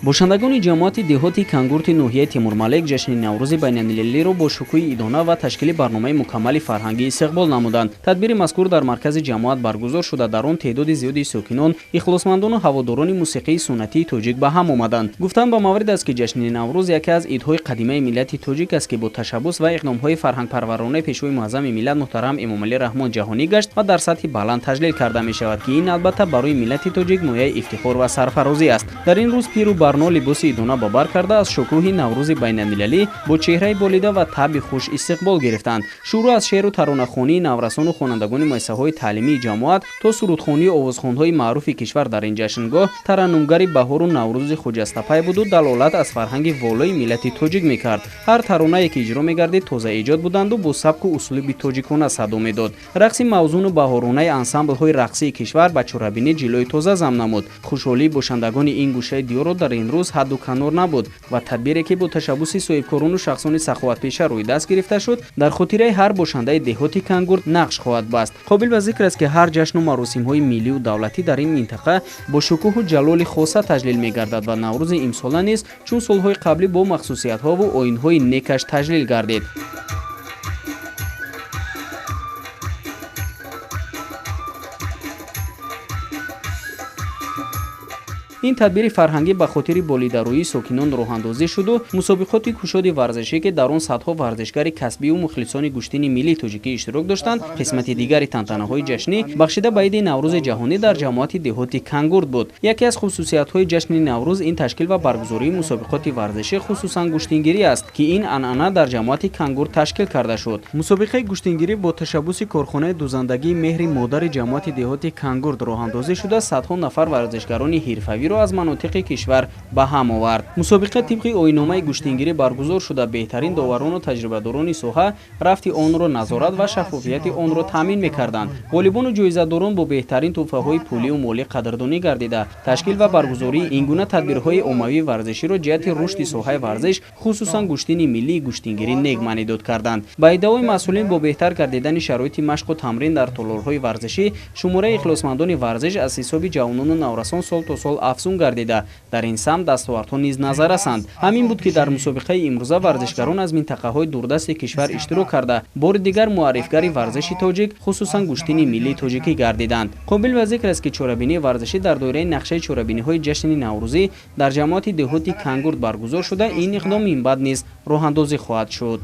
Бошандагони ҷамоати деҳоти Кангурти ноҳияи Темурмалик ҷашни Наврӯзи байналмилалиро бо шукӯҳи идона ва ташкили барномаи мукаммали фарҳангӣ истиқбол намуданд. Тадбири мазкур дар маркази ҷамоат баргузор шуда, дар он теъдоди зиёди сокинон, ихлосмандону ҳаводорони мусиқии суннатии тоҷик ба ҳам омаданд. Гуфтан ба маврид аст, ки ҷашни Наврӯз яке аз идҳои қадимаи миллати тоҷик аст, ки бо ташаббус ва иқдомҳои фарҳангпарваронаи пешвои муаззами миллат муҳтарам Эмомалӣ Раҳмон ҷаҳонӣ гашт ва дар сатҳи баланд таҷлил карда мешавад, ки ин албатта барои миллати тоҷик мояи ифтихор ва сарфарозӣ аст. Дар ин рӯз пиру барно либоси идона ба бар карда аз шукӯҳи Наврӯзи байналмилалӣ бо чеҳраи болида ва табъи хуш истиқбол гирифтанд. Шурӯъ аз шеъру таронахонии наврасону хонандагони муассисаҳои таълимии ҷамоат то сурудхонии овозхонҳои маъруфи кишвар дар ин ҷашнгоҳ тараннумгари баҳору Наврӯзи хуҷастапай буду далолат аз фарҳанги волои миллати тоҷик мекард. Ҳар таронае ки иҷро мегардид, тозаэҷод буданду бо сабку услуби тоҷикона садо медод. Рақси мавзуну баҳоронаи ансамблҳои рақсии кишвар ба чорабинӣ ҷилои тоза зам намуд. Хушҳолии бошандагони ин гӯшаи диёрро дар ин рӯз ҳадду канор набуд ва тадбире ки бо ташаббуси соҳибкорону шахсони саховатпеша рӯи даст гирифта шуд, дар хотираи ҳар бошандаи деҳоти Кангурт нақш хоҳад баст. Қобил ба зикр аст, ки ҳар ҷашну маросимҳои миллию давлатӣ дар ин минтақа бо шукӯҳу ҷалоли хоса таҷлил мегардад ва Наврӯзи имсола низ чун солҳои қаблӣ бо махсусиятҳову оинҳои некаш таҷлил гардид. Ин тадбири фарҳангӣ ба хотири болидарӯии сокинон роҳандозӣ шуду мусобиқоти кушоди варзишӣ, ки дар он садҳо варзишгари касбиву мухлисони гӯштини миллии тоҷикӣ иштирок доштанд, қисмати дигари тантанаҳои ҷашнӣ бахшида ба иди Наврӯзи ҷаҳонӣ дар ҷамоати деҳоти Кангурт буд. Яке аз хусусиятҳои ҷашни Наврӯз ин ташкил ва баргузории мусобиқоти варзишӣ, хусусан гӯштингирӣ аст, ки ин анъана дар ҷамоати Кангурт ташкил карда шуд. Мусобиқаи гӯштингирӣ бо ташаббуси корхонаи дузандагии Меҳри Модари ҷамоати деҳоти Кангурт роҳандозӣ шуда, садҳо нафар варзишгарони ҳирфавиро аз манотиқи кишвар ба ҳам овард. Мусобиқа тибқи оинномаи гӯштингирӣ баргузор шуда, беҳтарин доварону таҷрибадорони соҳа рафти онро назорат ва шаффофияти онро таъмин мекарданд. Ғолибону ҷоизадорон бо беҳтарин тӯҳфаҳои пулию молӣ қадрдонӣ гардида, ташкил ва баргузории ин гуна тадбирҳои оммавии варзиширо ҷиҳати рушди соҳаи варзиш, хусусан гӯштини миллии гӯштингирӣ нек маънидод карданд. Ба иддаои масъулин, бо беҳтар гардидани шароити машқу тамрин дар толорҳои варзишӣ, шумораи ихлосмандони варзиш аз ҳисоби ҷавонону наврасон сол то сол афзун гардида, дар ин самт дастовардҳо низ назаррасанд. Ҳамин буд, ки дар мусобиқаи имрӯза варзишгарон аз минтақаҳои дурдасти кишвар иштирок карда, бори дигар муаррифгари варзиши тоҷик, хусусан гӯштини миллии тоҷикӣ гардиданд. Қобил ба зикр аст, ки чорабинии варзишӣ дар доираи нақшаи чорабиниҳои ҷашни Наврӯзӣ дар ҷамоати деҳоти Кангурт баргузор шуда, ин иқдом минбаъд низ роҳандозӣ хоҳад шуд.